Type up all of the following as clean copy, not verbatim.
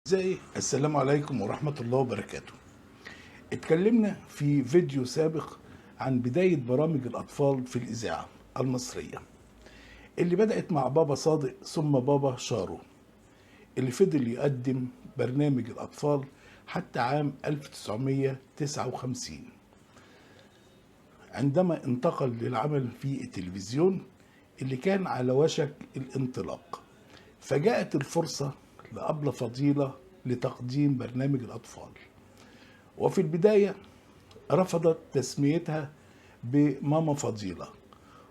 أعزائي، السلام عليكم ورحمة الله وبركاته. اتكلمنا في فيديو سابق عن بداية برامج الأطفال في الإذاعة المصرية اللي بدأت مع بابا صادق ثم بابا شارو، اللي فضل يقدم برنامج الأطفال حتى عام 1959 عندما انتقل للعمل في التلفزيون اللي كان على وشك الانطلاق. فجاءت الفرصة لأبلة فضيلة لتقديم برنامج الأطفال، وفي البداية رفضت تسميتها بماما فضيلة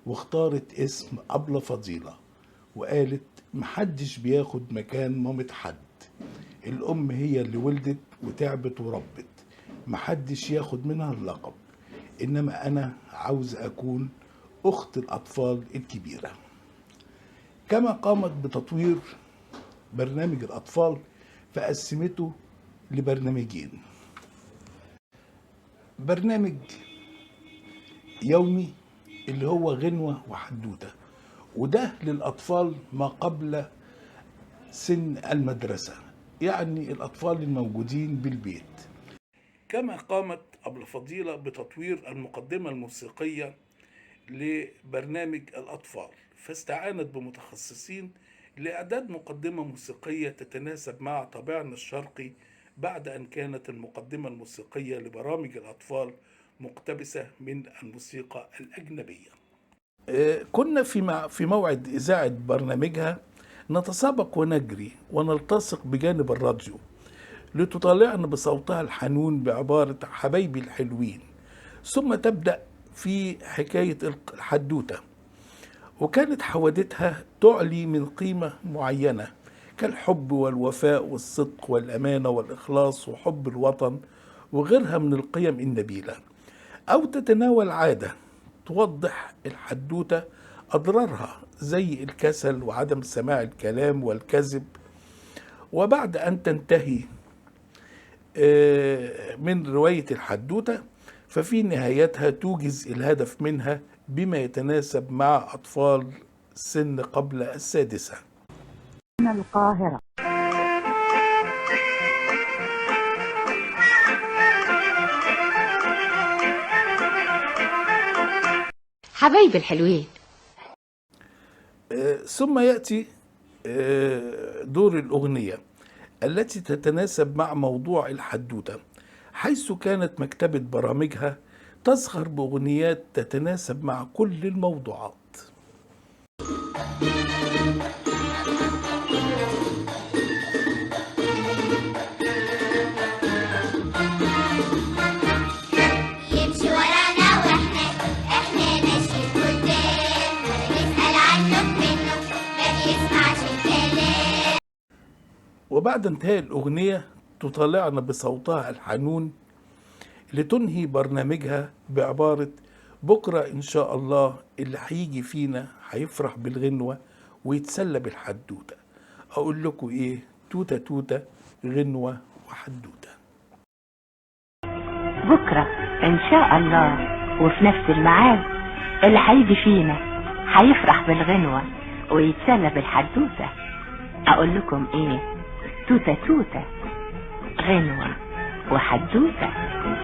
واختارت اسم أبلة فضيلة، وقالت محدش بياخد مكان مامة حد، الأم هي اللي ولدت وتعبت وربت، محدش ياخد منها اللقب، إنما أنا عاوز أكون أخت الأطفال الكبيرة. كما قامت بتطوير برنامج الأطفال فقسمته لبرنامجين: برنامج يومي اللي هو غنوة وحدوتة، وده للأطفال ما قبل سن المدرسة، يعني الأطفال الموجودين بالبيت. كما قامت أبلة فضيلة بتطوير المقدمة الموسيقية لبرنامج الأطفال، فاستعانت بمتخصصين لإعداد مقدمة موسيقية تتناسب مع طابعنا الشرقي، بعد أن كانت المقدمة الموسيقية لبرامج الأطفال مقتبسة من الموسيقى الأجنبية. كنا في موعد إذاعة برنامجها نتسابق ونجري ونلتصق بجانب الراديو لتطالعنا بصوتها الحنون بعبارة حبايبي الحلوين، ثم تبدأ في حكاية الحدوتة، وكانت حوادثها تعلي من قيمة معينة كالحب والوفاء والصدق والأمانة والإخلاص وحب الوطن وغيرها من القيم النبيلة، أو تتناول عادة توضح الحدوتة أضرارها زي الكسل وعدم سماع الكلام والكذب. وبعد أن تنتهي من رواية الحدوتة ففي نهايتها توجز الهدف منها بما يتناسب مع أطفال سن قبل السادسة. من القاهرة. حبايبي الحلوين. ثم يأتي دور الأغنية التي تتناسب مع موضوع الحدوتة، حيث كانت مكتبة برامجها تزخر بأغنيات تتناسب مع كل الموضوعات. يمشي ورانا واحنا ماشيين قدام، نسأل عنه منه ما بيسمعش الكلام. وبعد انتهاء الأغنية تطالعنا بصوتها الحنون لتنهي برنامجها بعبارة بكرة إن شاء الله اللي هيجي فينا هيفرح بالغنوة ويتسلى بالحدوتة. أقول لكم إيه؟ توتة توتة، غنوة وحدوتة. بكرة إن شاء الله وفي نفس الميعاد اللي هيجي فينا هيفرح بالغنوة ويتسلى بالحدوتة. أقول لكم إيه؟ توتة توتة، غنوة وحدوتة.